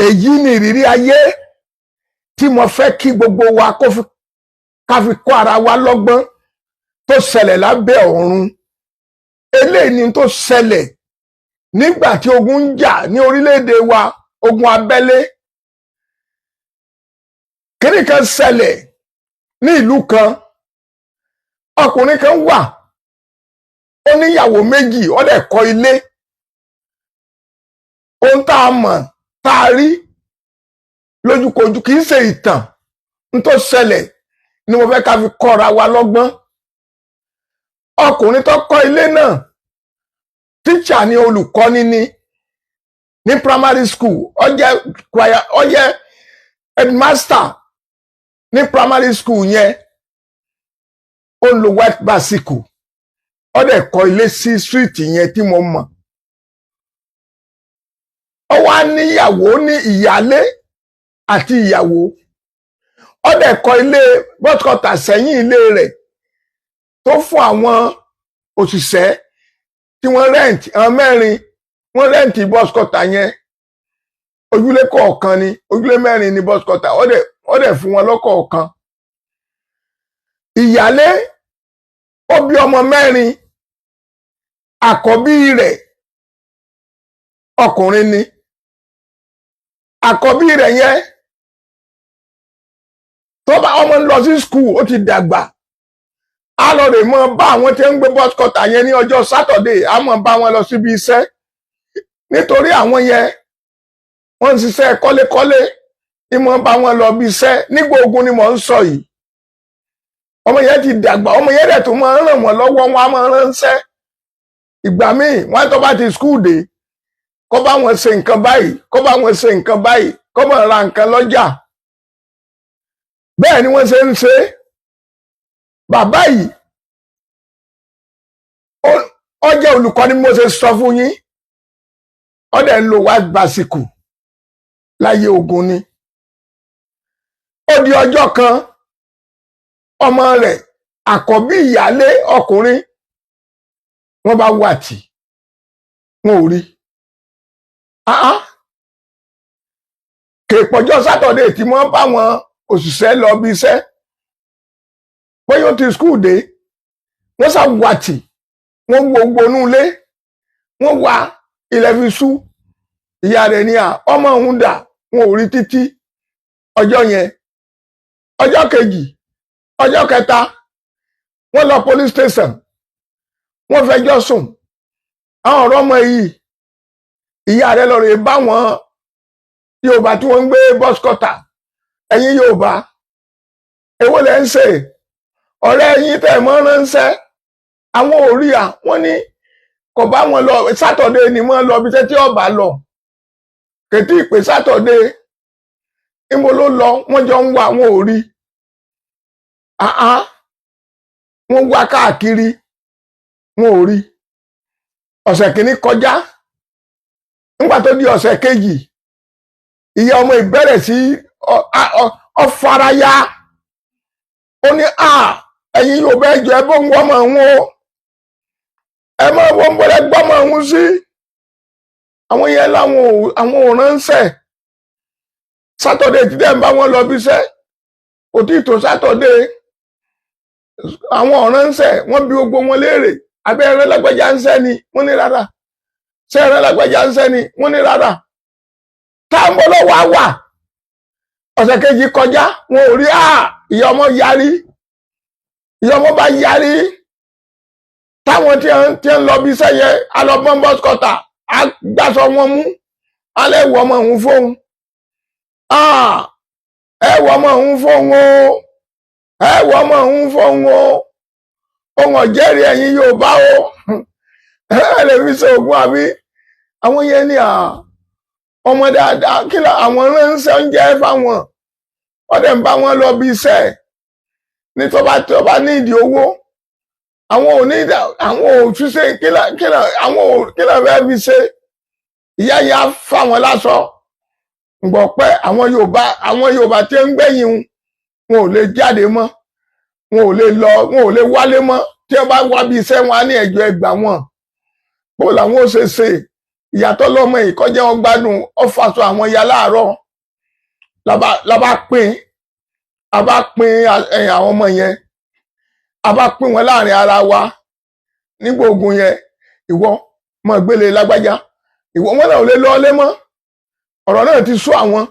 Èyí ni ìrírí ayé tí mo fẹ́ kí gbogbo wa kó fi ká fi kọ́ ara wa lọ́gbọ́n tó ṣẹlẹ̀ lábẹ́ ọ̀run. Eléyìí ni tó ṣẹlẹ̀ nígbà tí ogun ń jà ní orílẹ̀-èdè wa, ogun abẹ́lé. Kíní kan ṣẹlẹ̀ ní ìlú kan. Ọkùnrin kan wà, ó níyàwó méjì, ó dẹ̀ kọ́ ilé. Ohun tá a mọ̀, tá a rí lójúkojú, kì í ṣe ìtàn. N tó ṣẹlẹ̀ ni mo fẹ́ ká fi kọ́ra wa lọ́gbọ́n. Ọkùnrin tó kọ́ ilé náà, tíṣà ni, olùkọ́ni ni ní primary school. Ó jẹ́ choir, ó jẹ́ headmaster ní primary school yẹn. Ó ń lo white bicycle. Ó dẹ̀ kọ́ ilé sí street yẹn tí mo mọ̀. Ó wá níyàwó, ní ìyálé àti ìyàwó. Ó dẹ̀ kọ́ ilé boys quarter sẹ́yìn ilé rẹ̀ tó fún àwọn òṣìṣẹ́ tí wọ́n rent. Àwọn mẹ́rin wọ́n rent boys quarter yẹn. Ojúlé kọ̀ọ̀kan ni, ojúlé mẹ́rin ni boys quarter. Ó dẹ̀ fún wọn lọ́kọ̀ọ̀kan. Ìyálé, ó bí ọmọ mẹ́rin. Àkọ́bí rẹ̀, ọkùnrin ni àkọ́bí rẹ̀ yẹn. Tó bá ọmọ ń lọ sí school, ó ti dàgbà, á lọ rè mọ bá àwọn tí ń gbé boys quarter yẹn ní ọjọ́ Saturday. Á mọ bá wọn lọ síbi iṣẹ́, nítorí àwọn yẹn, wọ́n ń ṣiṣẹ́ kọ́lékọ́lé. Ìmọ̀ bá wọn lọ bí iṣẹ́ nígbà ogun ni mò ń sọ yìí. Ọmọ yẹn ti dàgbà. Ọmọ yẹn dẹ̀ tó máa ń ràn wọ́n lọ́wọ́. Wọn á máa ránṣẹ́ ìgbà míì, wọ́n tó bá ti school dé, kó bá wọn ṣe nǹkan báyìí, kó bá wọn ṣe nǹkan báyìí, kó bá ra nǹkan lọ́jà. Bẹ́ẹ̀ ni wọ́n ṣe ń ṣe. Bàbá yìí, ó jẹ́ olùkọ́ ní mo ṣe sọ fún yín. Ó dẹ̀ ń lo white bicycle láyé ogun ni. Ó di ọjọ́ kan, ọmọ rẹ̀ àkọ́bí ìyálé, ọkùnrin, wọ́n bá wà tì, wọn ò rí. Ah, kèpọ̀jọ́ Saturday tí wọ́n bá wọn òṣìṣẹ́ lọ bí iṣẹ́, bóyá ó ti school dé, wọ́n sá wà tì. Wọ́n wo gbonú ilé, wọ́n wá, ilẹ̀ fi ṣú. Ìyá rẹ̀ ní à, ọmọ òun dà? Wọn ò rí títí ọjọ́ yẹn, ọjọ́ kejì, ọjọ́ kẹta. Wọ́n lọ police station, wọ́n fẹjọ́ sùn àwọn ọ̀rọ̀ ọmọ yìí. Ìyá rẹ̀ lọ rè bá wọn Yorùbá tí wọ́n ń gbé boys quarter. "Ẹ̀yin Yorùbá, èwo lẹ ń ṣe? Ọ̀rẹ́ yín tẹ̀ mọ́ ránṣẹ́, àwọn ò rí à." Wọ́n ní kò bá wọn lọ. Saturday ni wọ́n lọ bí tẹ́tí ọ̀bà lọ kètí ìpè Saturday. Níbo ló lọ? Wọ́n jọ ń wá, wọn ò rí. Àá, wọ́n wá káàkiri, wọn ò rí. Ọ̀sẹ̀ kìíní kọjá. Nígbà tó di ọ̀sẹ̀ kejì, ìyá ọmọ ìbẹ̀rẹ̀ sí ọ faraya. Ó ní à, "Ẹ̀yin yóò bẹ́ẹ̀ jọ, ẹ bó ń wọ́n mọ̀ ń o, ẹ mọ̀ wọ́n bọ́lẹ̀ gbọ́mọ̀ ọ̀hún sí." Àwọn yẹn láwọn ò, àwọn ò ránṣẹ́. Saturday tí dẹ́ ń bá wọn lọ bí iṣẹ́, kò tí ì tó Saturday. Àwọn ò ránṣẹ́. Wọ́n bi gbogbo wọn léèrè, "Abẹ́ ẹran lágbájá ń sẹ́ ni?" Wọ́n ní rárá. "Ṣé ẹran lágbájá ń sẹ́ ni?" Wọ́n ní rárá. Táwọn lọ́wọ́ á wà. Ọ̀sẹ̀ kejì kọjá, wọn ò rí. À, ìyá ọmọ yarí. Ìyá ọmọ bá yarí, táwọn tí ń lọ bí iṣẹ́ yẹn á lọ bọ́n boys quarter, á gbàsọ wọn mú, alẹ́ wọ ọmọ òun fóun, ẹ wọ ọmọ òun fóun o, ẹ wọ ọmọ òun fóun o, ohun ọ̀jẹ̀rìí ẹ̀yin Yorùbá o, ẹ lè fi ṣe ògùn àbí. Àwọn yẹn ní à, ọmọ dáadáa kí ló àwọn ránṣẹ́ oúnjẹ fáwọn, wọ́n dẹ̀ ń bá wọn lọ bí iṣẹ́ ní tó bá ní ìdí owó. Àwọn ò ní, àwọn ò ṣiṣẹ́. Kí ló àwọn ò, kí ló fẹ́ fi ṣe? Ìyá yẹn á fà wọn láṣọ ǹgbọ́ pé àwọn Yorùbá tí ń gbẹ̀yìn wọn ò lè jáde mọ́, wọn ò lè lọ, wọn ò lè wálé mọ́. Tí wọ́n bá wá bí iṣẹ́, wọn á ní ẹjọ́ ẹgbà wọn, bó làwọn ó ṣe ṣe. Ìyàtọ̀ lọ́mọ yìí kọjá wọn gbádùn, ó faṣọ àwọn ya láàárọ̀. La bá pín, a bá pín àwọn ọmọ yẹn, a bá pín wọn láàrin ara wa nígbà ogun yẹn. Ìwọ mọ gbélé lágbájá, ìwọ wọn náà ò lè lọ ọlé mọ́, ọ̀rọ̀ náà ti sú àwọn.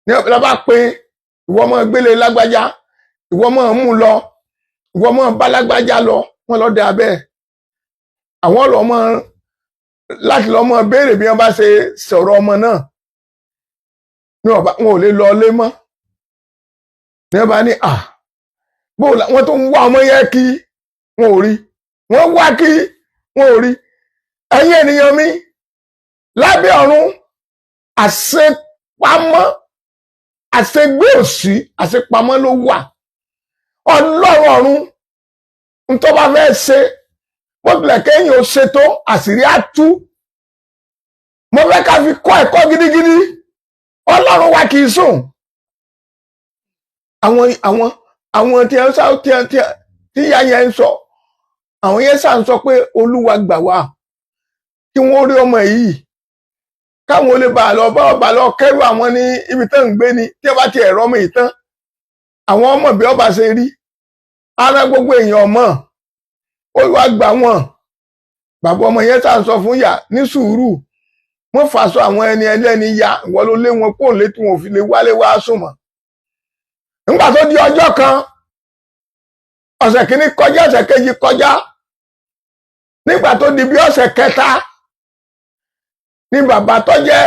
Ní la bá pín, ìwọ mọ gbélé lágbájá, ìwọ mọ mú lọ, ìwọ mọ bá lágbájá lọ. Wọn lọ dé abẹ́ àwọn lọ mọ láti lọ mọ béèrè bí wọn bá ṣe sọ̀rọ̀ ọmọ náà ní ọba. Wọn ò lè lọ ọlé mọ́. Ní ọba ní à bó wọn tó ń wá ọmọ yẹn kí wọn ò rí, wọn wá kí wọn ò rí. Ẹ̀yin ènìyàn mi lábẹ́ ọ̀run, àṣepamọ́, àṣegbé òsì, àṣepamọ́ ló wà. Ọlọ́run ọ̀run ntọ́ bá fẹ́ ṣe, bó tilẹ̀ kéèyàn ó ṣe tó, àṣírí á tú. Mo fẹ́ ká fi kọ́ ẹ̀kọ́ gidigidi. Ọlọ́run wa kì í sùn. Àwọn tí ẹ sá tí ẹ tí ẹ tí ìyá yẹn ń sọ, àwọn yẹn sá ń sọ pé Olúwa gbà wá, kí wọ́n rí ọmọ yìí, káwọn olè bá lọ bá ọba lọ kẹrù àwọn ní ibi tán ń gbé ni. Tí ẹ bá ti ẹ̀rọ ọmọ yìí tán, àwọn ọmọ bí ọba ṣe rí ara gbogbo èèyàn mọ̀. Olúwa gbà wọ́n. Bàbá ọmọ yẹn sá ń sọ fún yà ní sùúrù, wọ́n fàṣọ àwọn ẹni ẹlẹ́ni ya, ìwọ ló lé wọn kó létí, wọn ò fi lè wálé wá sùn mọ́. Nígbà tó di ọjọ́ kan, ọ̀sẹ̀ kìíní kọjá, ọ̀sẹ̀ kejì kọjá, nígbà tó di bí ọ̀sẹ̀ kẹta ní bàbá tó jẹ́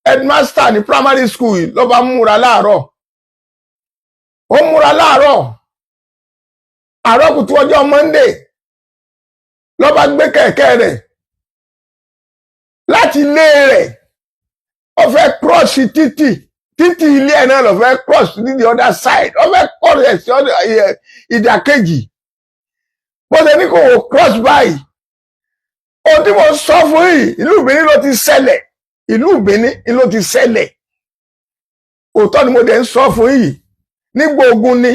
headmaster ní primary school yìí ló bá múra láàárọ̀. Ó múra láàárọ̀, àárọ̀ kùtù ọjọ́ Monday, ló bá gbé kẹ̀kẹ́ rẹ̀ láti ilé rẹ̀. Ó fẹ́ cross títì, títì ilé ẹ̀ náà ló fẹ́ cross ní the other side. Ó fẹ́ cross ẹ̀ sí ìdàkejì. Bó ṣe ní kò wò cross báyìí, ohun tí mo sọ fún yìí, ìlú Benin ló ti ṣẹlẹ̀, ìlú Benin ló ti ṣẹlẹ̀. Òótọ́ ni mo dẹ̀ ń sọ fún yìí. Nígbà ogun ni.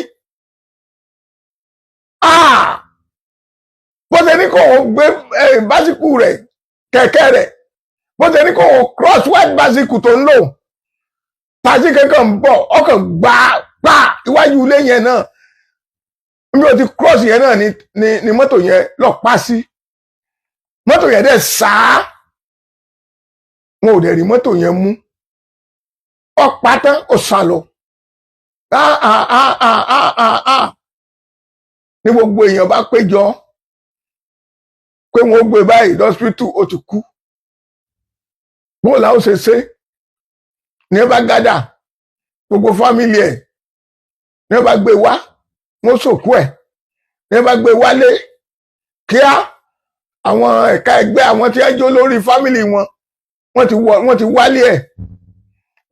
Ah, bó ṣe ní kò wò gbé bicycle rẹ̀, kẹ̀kẹ́ rẹ̀, bó ṣe ní kò wò cross, white bicycle tó ń lò, taxi kankan ń bọ̀, ọkàn gbà gbà iwájú ilé yẹn náà. Mi ò ti cross yẹn náà ni mọ́tò yẹn lọ pa sí. Mọ́tò yẹn dẹ̀ sáá, wọn ò dẹ̀ rí mọ́tò yẹn mú. Ọ̀pá tán, ó sá lọ. Ah ah ah ah ah ah ah! Ní gbogbo èèyàn bá péjọ pé wọn ó gbé báyìí lọ́sípítù, ó ti kú. Bó làwọn ṣe ṣe ní ẹ bá gádà gbogbo family ẹ̀, ní ẹ bá gbé wá, wọ́n sòkú ẹ̀. Ní ẹ bá gbé wálé kíá, àwọn ẹ̀ka ẹgbẹ́ àwọn tí ẹ jó lórí family wọn, wọ́n ti wálé ẹ̀,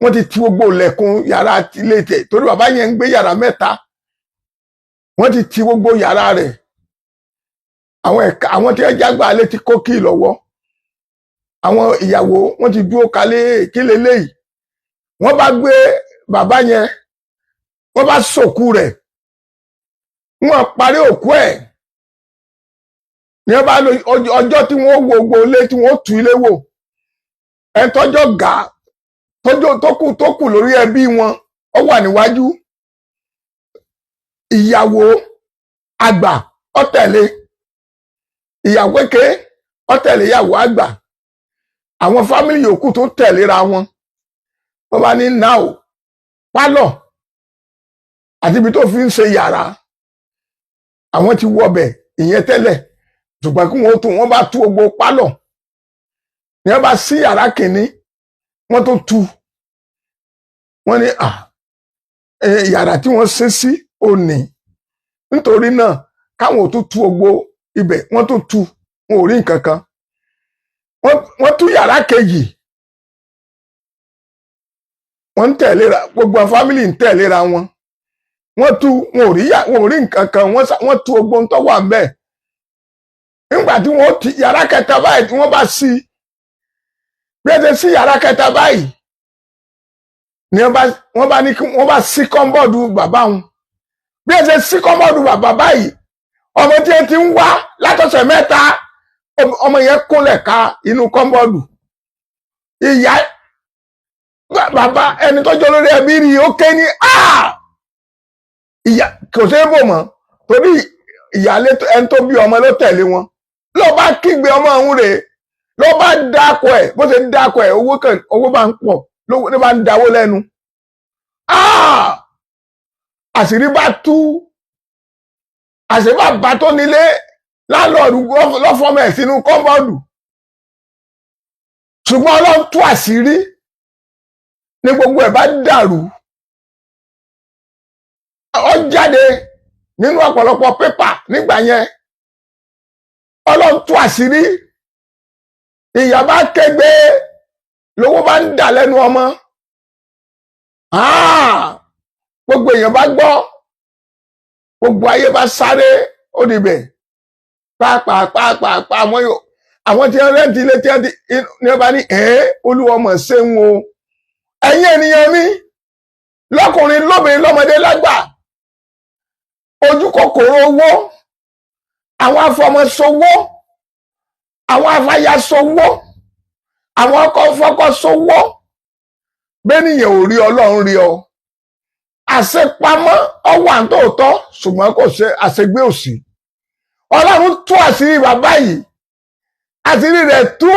wọ́n ti ti gbogbo ilẹ̀kùn yàrá ilé tẹ̀, torí bàbá yẹn ń gbé yàrá mẹ́ta. Wọ́n ti ti gbogbo yàrá rẹ̀. Àwọn ẹ̀ka àwọn tí ẹ jágbá lé ti kó kí lọ́wọ́. Àwọn ìyàwó wọ́n ti dúró kalẹ̀ kí leléyìí. Wọ́n bá gbé bàbá yẹn, wọ́n bá sòkú rẹ̀, wọ́n parí òkú ẹ̀ ní wọ́n bá lo ọjọ́ tí wọ́n wo gbogbo ilé, tí wọ́n tú ilé wò. Ẹ̀ tọ́jọ́ gà tọ́jọ́ tó kù lórí ẹbí wọn, ó wà níwájú. Ìyàwó àgbà ó tẹ̀lé, ìyàwó kékeré ó tẹ̀lé ìyàwó àgbà, àwọn family yòókù tó tẹ̀léra wọn. Wọ́n bá ní náà pálọ̀ àti ibi tó fi ń ṣe yàrá, àwọn ti wọbẹ̀ ìyẹn tẹ́lẹ̀, ṣùgbọ́n kí wọ́n tún, wọ́n bá tú gbogbo pálọ̀. Ní wọ́n bá sí yàrá kìíní, wọ́n tó tú, wọ́n ní à yàrá tí wọ́n ṣe sí òní. Nítorí náà, káwọn ò tún tú gbogbo ibẹ̀. Wọ́n tún tú, wọn ò rí nǹkan kan. Wọ́n tú yàrá kejì, wọ́n ń tẹ̀léra, gbogbo àwọn family ń tẹ̀léra wọn. Wọ́n tú, wọn ò rí nǹkan kan. Wọ́n tú gbogbo ohun tó wà ńbẹ̀. Nígbà tí wọ́n ti yàrá kẹta báyìí, tí wọ́n bá sí bí ẹ ṣe sí yàrá kẹta báyìí ni wọ́n bá ní kí wọ́n bá sí cupboard bàbá wọn. Bí ẹ ṣe sí cupboard bàbá báyìí, ọmọ tí ẹ ti ń wá látọ̀sẹ̀ 3, ọmọ yẹn kúnlẹ̀ ká inú cupboard. Ìyá bàbá ẹni tó jọ lórí ẹbí rí, ó ké ní ìyá kò ṣeé bò mọ́, torí ìyáálé ẹni tó bí ọmọ ló tẹ̀lé wọn, ló bá kígbe ọmọ òun rèé, ló bá dákọ ẹ̀. Bó ṣe dákọ ẹ̀, owó kan owó bá ń pọ̀, ló bá ń dáwó lẹ́nu. Àṣírí bá tú. Àṣírí bàbá tó nílé, landlord, lọ́fọ́mọ̀ ẹ̀ sínú compound. Ṣùgbọ́n Ọlọ́run tú àṣírí ní gbogbo ẹ̀ bá dàrú. Ó jáde nínú ọ̀pọ̀lọpọ̀ pépà nígbà yẹn. Ọlọ́run tú àṣírí. Ìyá bá kégbe, lówó bá ń dà lẹ́nu ọmọ. Gbogbo èèyàn bá gbọ́, gbogbo ayé bá sáré, ó dìbẹ̀ pàápàá àwọn yóò àwọn tí wọ́n rent ilé tí wọ́n ti ní wọ́n bá ní ẹ̀ olúwa ọmọ ṣéun o. Ẹ̀yin ènìyàn mi, lọ́kùnrin, lóbìnrin, lọ́mọdé, lágbà, ojú kòkòrò owó, àwọn afọmọsowó, àwọn afayasowó, àwọn ọkọ fọkọsowó, bẹ́nìyàn ò rí, Ọlọ́run rí ọ. Àṣepamọ́ ọwọ́ àǹtòótọ́, ṣùgbọ́n kò ṣe àṣegbé òsì. Ọlọ́run tú àṣírí bàbá yìí, àṣírí rẹ̀ tú.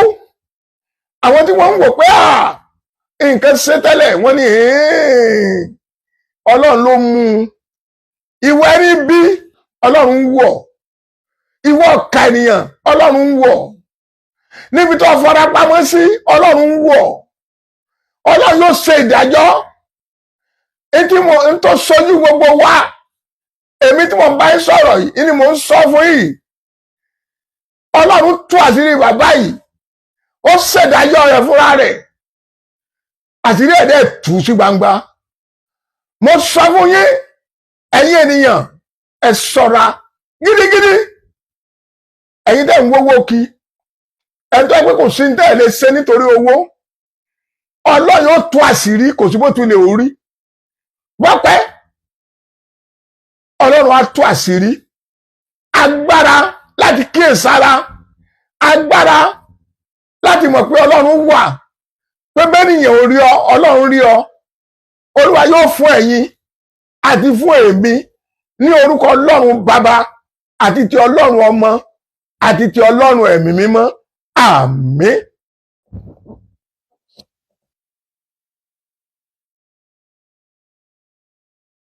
Àwọn tí wọ́n ń wò pé nǹkan ṣe tẹ́lẹ̀, wọ́n ní Ọlọ́run ló mú un. Ìwọ ẹni bí, Ọlọ́run ń wọ̀. Ìwọ ọ̀ka ènìyàn, Ọlọ́run ń wọ̀. Níbi tó fara pamọ́ sí, Ọlọ́run ń wọ̀. Ọlọ́run ló ṣe ìdájọ́ etí mo ń tó sojú gbogbo wa. Èmi tí mo bá ń sọ̀rọ̀ yìí ni mo ń sọ fún yìí. Ọlọ́run tú àṣírí bàbá yìí, ó ṣèdájọ́ rẹ̀ fúnra rẹ̀, àṣírí ẹ̀ dẹ̀ tú sí gbangba. Mo sọ fún yín, ẹ̀yin ènìyàn, ẹ ṣọ́ra gidigidi. Ẹ̀yin tẹ́ ń wówó kí ẹ̀ tó pé kò sí ní tẹ́ ẹ lè ṣe nítorí owó, Ọlọ́run ó tú àṣírí. Kò sí bó tún lè orí wọ́pẹ́, Ọlọ́run á tú àṣírí. Agbára láti kíyèsára, agbára láti mọ̀ pé Ọlọ́run wà, pé bẹ́nìyàn ò rí ọ, Ọlọ́run rí ọ. Olúwa yóò fún ẹ̀yin àti fún èmi ní orúkọ Ọlọ́run Bàbá àti ti Ọlọ́run Ọmọ àti ti Ọlọ́run Ẹ̀mí Mímọ́. Àmín.